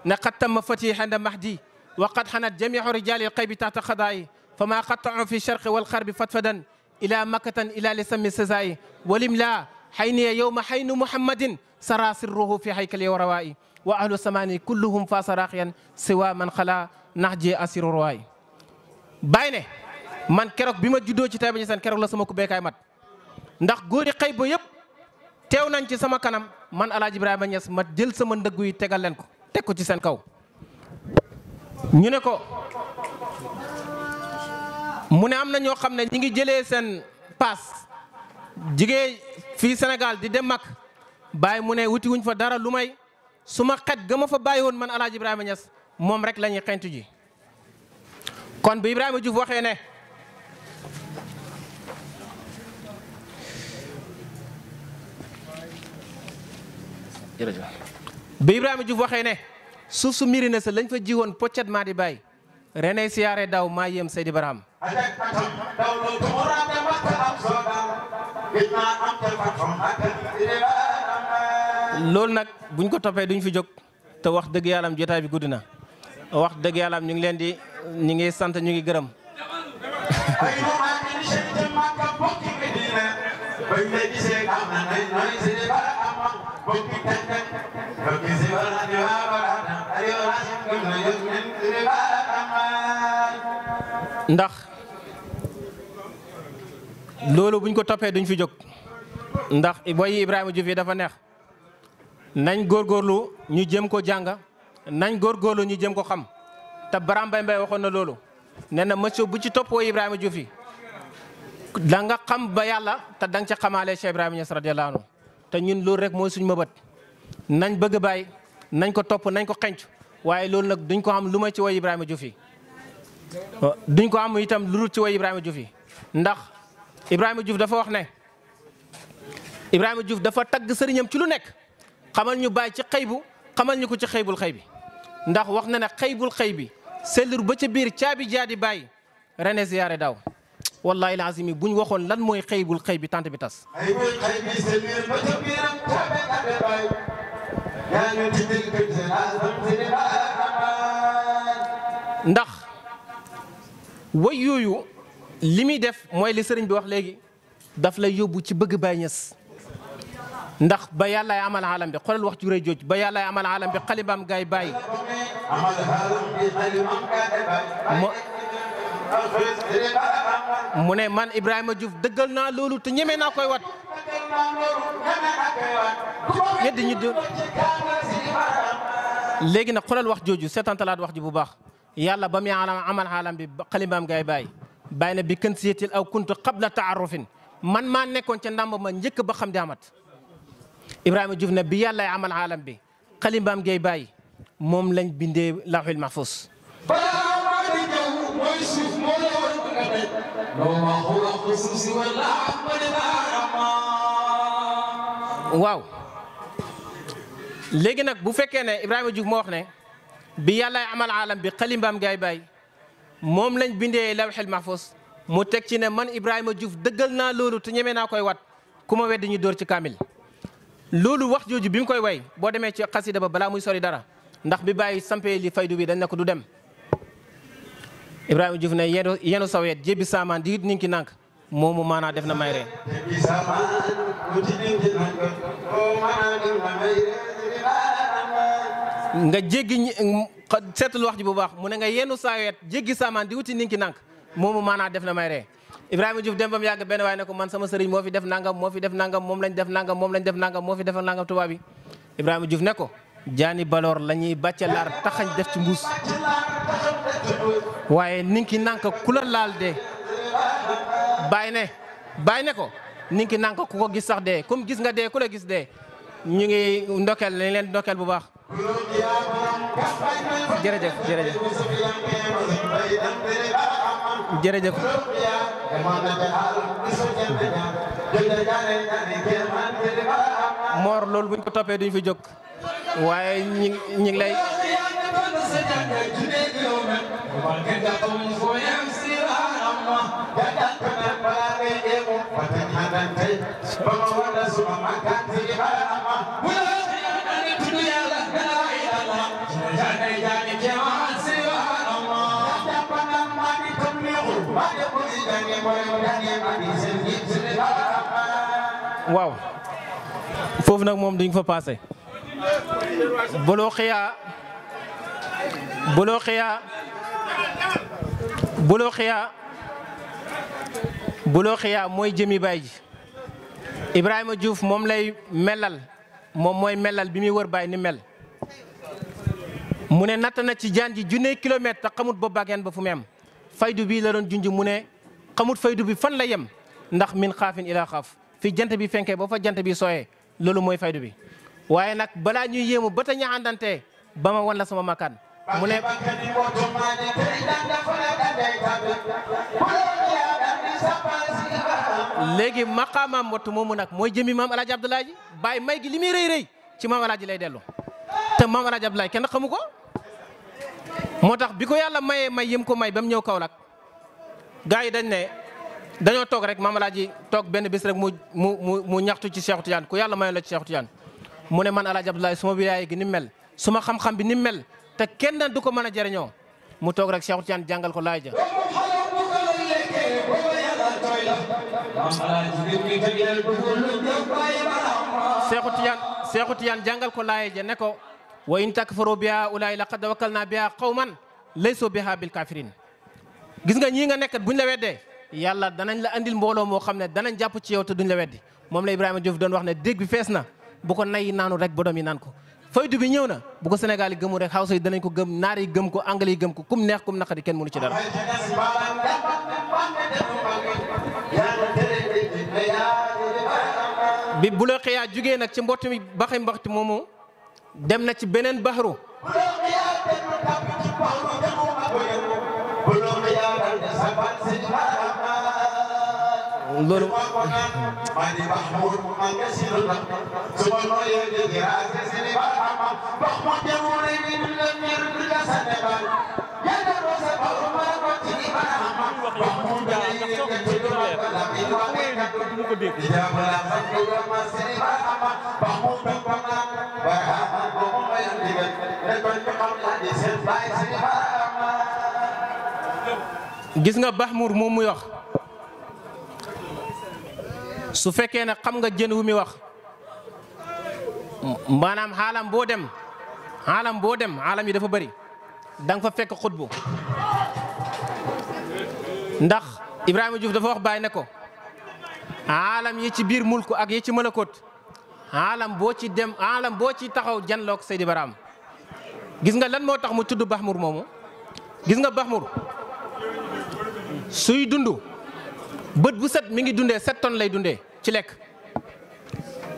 A: ne qad tamma fatihi inda mahdi wa qad hanat jamiu rijali alqaybi tahta qadaayi fama qatta'u fi sharqi wal gharbi fatfadan ila makkatan ila li sammi sazaayi walim la حيني يوم حين محمد سرى سره في هيكل وروائي وأهل السمان كلهم فاس راقيا سوى من خلا نهجي أسير رواي باينه man keroog bi ma juddoo ci Taïba Niassène keroog la sama ku beekaay mat ndax góori xëy ba yëpp teew nañ ci sama kanam man El Hadj Ibrahima Niass ma jël sama ndëggu yi tegal leen ko teg ko ci seen kaw. ñu ne ko mu ne am na ñoo xam ne ñi ngi jëlee seen paas jigéen fii Sénégal di dem mag bàyyi mu ne wuti wuñ fa dara lu may su ma xet ga ma fa bàyyi woon man El Hadj Ibrahima Niass moom rek la ñuy xentu ji kon bi Ibrahima Diouf waxee ne. bi Ibrahima Diouf waxee ne suuf su miri na sa lañ fa jiwoon poccet maa di bàyyi reney siyaare daw maa yem Seydi Barham loolu nag buñ ko toppee duñ fi jóg te wax dëgg yàlla am jotaay bi gudd na wax dëgg yàlla am ñu ngi leen di ñu ngi sant ñu ngi gërëm ndax loolu buñ ko toppee duñ fi jóg ndax boy Ibrahima Diouf yi dafa neex nañ góorgóorlu ñu jëm ko jàng nañ góorgóorlu ñu jëm ko xam te Baram Mbaye Mbaye waxoon na loolu nee na monsieur bu ci toppoo Ibrahima Diouf yi da nga xam ba yàlla te da nga ca xamaale Cheikh Ibrahima Niass radiyallahu anhu te ñun loolu rek mooy suñ mëbët nañ bëgg a bàyyi nañ ko topp nañ ko xenc waaye loolu nag duñ ko am lu may ci woy Ibrahima Diouf yi duñ ko am itam lu dul ci woy Ibrahima Diouf yi ndax Ibrahima Diouf dafa wax ne Ibrahima Diouf dafa tagg sëriñam ci lu nekk xamal ñu bàyyi ci xëy bu xamal ñu ko ci xëybul xëy bi ndax wax na ne xëybul xëy bi sellur ba ca biir caabi jaadi bàyyi rene ziyaare daaw wallahi lazim yi buñ waxoon lan mooy xëybul xëy bi tant bi tas ndax way yooyu li muy def mooy li sëriñ bi wax léegi daf lay yóbbu ci bëgg Baay Ñas ndax ba yàllaay amal alam bi xoolal wax ju rëy jooj ba yàllaay amal alam bi xalibaam gaay bàyyi mu ne man Ibrahima Diouf dëggal naa loolu te ñeme naa koy wat ñeddi ñu léegi nag xoolal wax jooju seetantalaat wax ji bu baax yàlla ba muy amal alam bi xalibaam gaay bàyyi bàyyi na bi kën siyetil aw kuntu qabla taarufin man maa nekkoon ca ndàmb ma njëkk ba xam di amat Ibrahima Diouf ne bi yàllaay amal alam bi xalibaam gaay bàyyi moom lañ bindee lawhul mahfuz waaw léegi nag bu fekkee ne Ibrahima Diouf moo wax ne bi yàllaay amal alam bi xalimbaam gaay bàyyi moom lañ bindee lawhul mahfuz mu teg ci ne man Ibrahima Diouf dëggal naa loolu te ñeme naa koy wat ku ma weddi ñu dóor ci kaamil loolu wax jooju bi mu koy way boo demee ci xasida ba balaa muy sori dara ndax bi bàyyi sampee li faydu bi dañ ne ko du dem Ibrahima Diouf ne yenu saweet jébbi saamaan di it ninki nank moomu maanaa def na may ree nga jéggi seetul wax ji bu baax mu ne nga yenu saweet jéggi saamaan di wuti ninki nank moomu maanaa def na may ree Ibrahima Diouf dem ba mu yàgg benn waaye ne ko man sama sëriñ moo fi def nangam moo fi def nangam moom lañ def nangam moom lañ def nangam moo fi defal nangam tubaab bi Ibrahima Diouf ne ko jaani baloor la ñuy bàcce laar taxañ def ci mbuus waaye ninki nanka ku la laal dee bàyyi ne ko ninki nanka ku ko gis sax dee comme gis nga dee ku la gis dee ñu ngi ndokkeel lañ leen ndokkeel bu baax jërëjëf jërëjëf jërëjëf Mor loolu buñ ko toppee duñ fi jóg waaye ñi ngi lay waaw foofu nag moom duñ fa passé buloo xiyaa mooy jëmi baay ji Ibrahima Diouf moom lay melal moom mooy melal bi muy wër baay ni mel mu ne natt na ci jaan ji junne kilomètre te xamut ba bageen ba fu mu yem faydu bii la doon junj mu ne xamut faydu bi fan la yem ndax min xaafin ila xaaf fi jant bi fenkee ba fa jant bi sooyee loolu mooy faydu bi waaye nag balaa ñuy yéemu ba ta ñaxandante ba ma wan la sama makaan mu ne léegi maqaamaam wattu moomu nag mooy jëmi maam El Hadj Abdoulaye ji bàyyi may gi li muy rëy rëy ci maam El Hadj lay dellu te maam El Hadj Abdoulaye kenn xamu ko moo tax bi ko yàlla mayee may yëm ko may ba mu ñëw Kaolack gars yi dañ ne dañoo toog rek maam El Hadj toog benn bés rek mu ñaxtu ci Cheikh Tidiane ku yàlla mayoon la ci Cheikh Tidiane mu ne man El Hadj Abdoulaye suma wilaaya gi ni mel suma xam-xam bi ni mel te kenn du ko mën a jëriñoo mu toog rek Cheikh Tidiane jàngal ko laay ja Seexu Tijaan jàngal ko laaye ja ne ko wa in takfaru biha ulaay laqad wakkalna biha qawman laysu biha bil kafirin gis nga ñii nga nekkat buñ la weddee yàlla danañ la andil mbooloo moo xam ne danañ jàpp ci yow te duñ la weddi moom la Ibrahima Diouf doon wax ne dégg bi fees na bu ko nay naanu rek ba doom yi naan ko faydu bi ñëw na bu ko Sénégal yi gëmu rek Hausa yi danañ ko gëm naar yi gëm ko anglais yi gëm ko kum neex kum naqari kenn mënu ci dara bi bu la xiyaa jugee nag ci mbott mi baxi mboxti moomu dem na ci beneen baxaru loolu gis nga Bahmour moom muy wax su fekkee ne xam nga jën wu mi wax maanaam xaalam boo dem xaalam yi dafa bëri da nga fa fekk xutbu ndax Ibrahima Diouf dafa wax Baay ne ko xaalam yi ci biir mulku ak yi ci malakoot xaalam boo ci dem xaalam boo ci taxaw janloog Seydi Baraam gis nga lan moo tax mu tudd Bahmour moomu gis nga Bahmour suy dund bët bu set mi ngi dundee 7 tonnes lay dundee ci lekk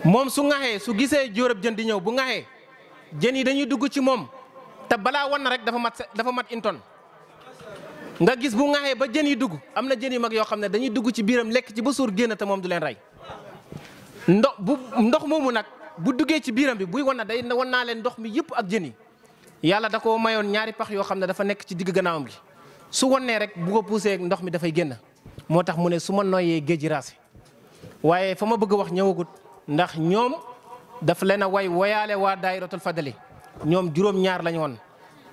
A: moom su ŋaxee su gisee jóorab jën di ñëw bu ŋaxee jën yi dañuy dugg ci moom te balaa wan na rek dafa mat 1 tonne nga gis bu ŋaxee ba jën yi dugg am na jën yu mag yoo xam ne dañuy dugg ci biiram lekk ci ba suur génn te moom du leen rey ndox moomu nag bu duggee ci biiram bi buy wan na day wan naa leen ndox mi yëpp ak jën yi yàlla da koo mayoon ñaari pax yoo xam ne dafa nekk ci digg gannaawam gi su wannee rek bu ko poussé ndox mi dafay génn moo tax mu ne su ma noyyee géej gi raase waaye fa ma bëgg a wax ñëwagut ndax ñoom daf leen a wayaale waa daayiratul fadali ñoom juróom-ñaar lañu woon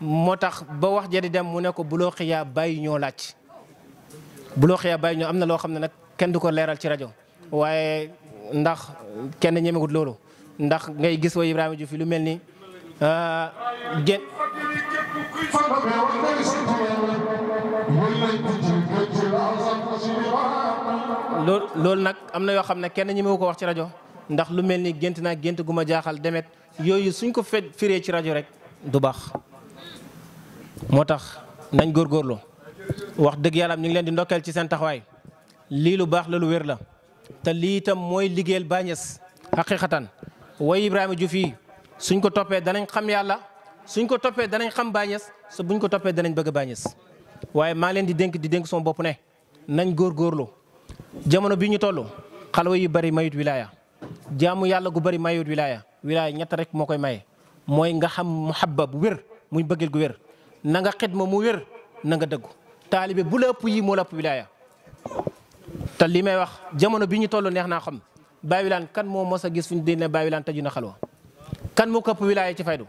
A: moo tax ba wax ja di dem mu ne ko buloo xiyaa bàyyi ñoo laaj buloo xiyaa bàyyi ñoo am na loo xam ne nag kenn du ko leeral ci rajo waaye ndax kenn ñemegut loolu ndax ngay gis wa Ibrahima Diouf lu mel ni gén loolu nag am na yoo xam ne kenn ñemewu ko wax ci rajo ndax lu mel ni gént naa gént gu ma jaaxal demet yooyu suñ ko firee ci rajo rek du baax moo tax nañ góorgóorlu wax dëgg yàlla ñu ngi leen di ndokkeel ci seen taxawaay lii lu baax la lu wér la te lii itam mooy liggéeyal Baay Ñas xaqiqatan way Ibrahima Diouf yi suñ ko toppee danañ xam yàlla suñ ko toppee danañ xam Baay Ñas su buñ ko toppee danañ bëgg Baay Ñas waaye maa leen di dénk sama bopp ne nañ góorgóorlu jamono bi ñu toll xalwa yu bari mayut wilaaya jaamu yàlla gu bari mayut wilaaya ñett rek moo koy maye mooy nga xam muhabba bu wér muy bëggeel gu wér na nga xidma mu wér na nga dëggu taalibe bu la ëpp yi moo la ëpp wilaaya te li may wax jamono bi ñu toll neex naa xam Baay Wilane kan moo mos a gis fu ñu dee Baay Wilane tëju na xalwa kan moo ko ëpp wilaaya ci faydu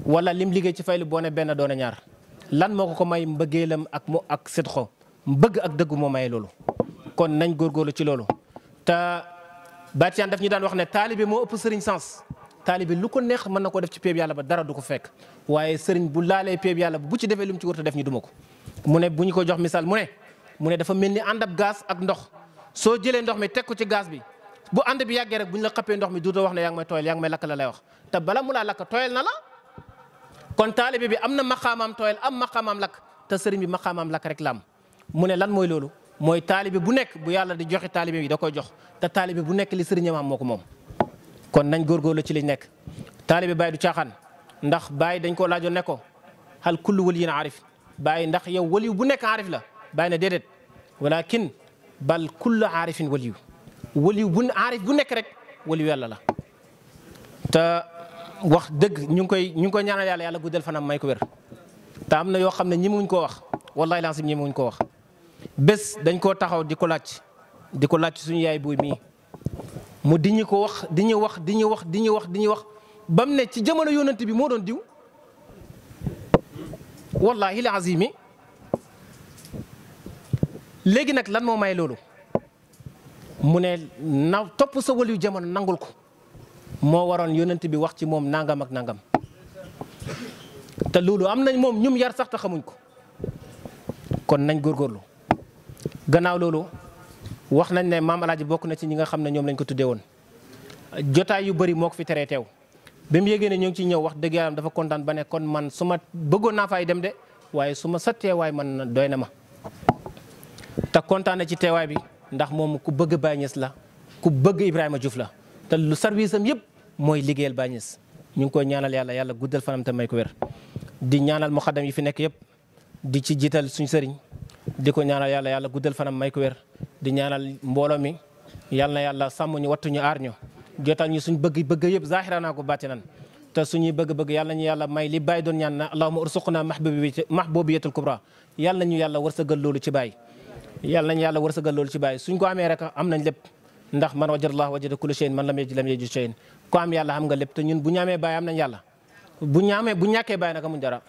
A: wala lim liggéey ci faydu boo ne benn doone ñaar lan moo ko may mbëggeelam ak sidxo mbëgg ak dëggu moo maye loolu kon nañ góorgóorlu ci loolu te Baay Tijaan daf ñu daan wax ne taalibe moo ëpp sëriñ sens. taalibe lu ko neex mën na koo def ci péeb yàlla ba dara du ko fekk waaye sëriñ bu laalee péeb yàlla bu ci defee lu mu ci war a def ñu duma ko. mu ne bu ñu ko jox misaal mu ne dafa mel ni ànd ab gaz ak ndox soo jëlee ndox mi teg ko ci gaz bi bu ànd bi yàggee rek bu ñu la xappee ndox mi duutoo wax ne yaa ngi may tooyal yaa ngi may lakk la lay wax te bala mu laa lakk tooyal na la. kon taalibe bi am na maqaamaam tooyal am maqaamaam lakk te sëriñ bi maqaamaam lakk rek la am. mu ne lan mooy loolu mooy taalibe bu nekk bu yàlla di joxe taalibe bi da koy jox te taalibe bu nekk li sëriñam am moo ko moom. kon nañ góorgóorlu ci liñ nekk taalibe Baay du caaxaan ndax Baay dañ koo laajoon ne ko hal kullu waliyin aarif Baay ndax yow waliyu bu nekk aarif la Baay na déedéet walakin bal kullu aarifin waliyu bu aarif bu nekk rek waliyu yàlla la. te wax dëgg ñu ngi koy ñaanal yàlla guddal fanam may ko wér te am na yoo xam ne ñemewuñ koo wax wallahi laasim ñemewuñ koo wax bés dañ koo taxaw di ko laaj suñu yaay buy mii mu di ñu ko wax di ñu wax ba mu ne ci jamono yonent bi moo doon diw wallahi la azimi léegi nag lan moo may loolu mu ne na topp sa waliyu jamono nangul ko moo waroon yonent bi wax ci moom nangam ak nangam te loolu am nañ moom ñum yar sax te xamuñ ko kon nañ góorgóorlu gannaaw loolu wax nañ ne maam Alaaji bokk na ci ñi nga xam ne ñoom lañ ko tuddee woon jotaay yu bëri moo ko fi teree teew ba mu yégée ne ñoo ngi ciy ñëw wax dëgg yàlla dafa kontaan ba ne kon man su ma bëggoon naa fay dem de waaye su ma sa teewaay man doy na ma te kontaan na ci teewaay bi ndax moom ku bëgg Baay Ñas la ku bëgg Ibrahima Diouf la te lu service am yëpp mooy liggéeyal Baay Ñas ñu ngi koy ñaanal yàlla guddal fanam te may ko wér di ñaanal muxaddam yi fi nekk yëpp di ci jiital suñ sëriñ di ko ñaanal yàlla guddal fanam may ko wér di ñaanal mbooloo mi yal na yàlla sàmm ñu wattu ñu aar ñu jotal ñu suñ bëgg yëpp zaaxira naa ko bàttinan te suñuy bëgg-bëgg yàlla ñu yàlla may li Baay doon ñaan na allahumma ursuqna mahbubiyatul kubra yàlla ñu yàlla wërsëgal loolu ci Baay suñ ko amee rek am nañ lépp ndax man wajadallahu wajada kulli shay'in man lam yajid shay'in ko am yàlla xam nga lépp te ñun bu ñu amee Baay am nañ yàlla bu ñàkkee Baay nag amuñ dara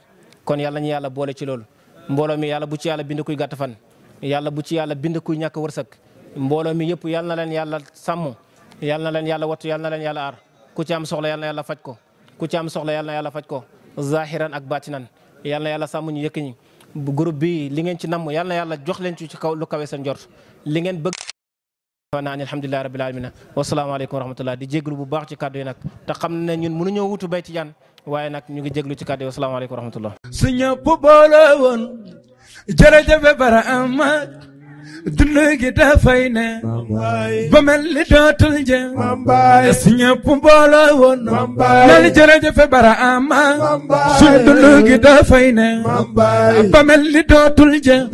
A: kon yàlla ñu yàlla boole ci loolu mbooloo mi yàlla bu ci yàlla bind kuy gàtt fan yàlla bu ci yàlla bind kuy ñàkk wërsëg mbooloo mi yëpp yàlla na leen yàlla sàmm yàlla na leen yàlla wattu yàlla na leen yàlla aar ku ci am soxla yàlla na yàlla faj ko zahiran ak batinan yàlla na yàlla sàmm ñu yëkk ñi groupe bi li ngeen ci namm yàlla na yàlla jox leen ci kaw lu kawe seen njort li ngeen bëgg naan alhamdulillahi rabbil alamin wasalaamaaleykum wa rahmatullah di jéglu bu baax ci kàddu yi nag te xam ne ñun mënuñoo wutu Baay Tijaan waaye nag ñu ngi jéglu ci kàddu yi wasalaamaaleykum wa rahmatullah
B: su ñëpp boole woon jërëjëf Barhama dund gi dafay ne ba mel ni dootul jëm su ñëpp boole woon mel jërëjëf Barhama su dund gi dafay ne ba mel ni dootul jëm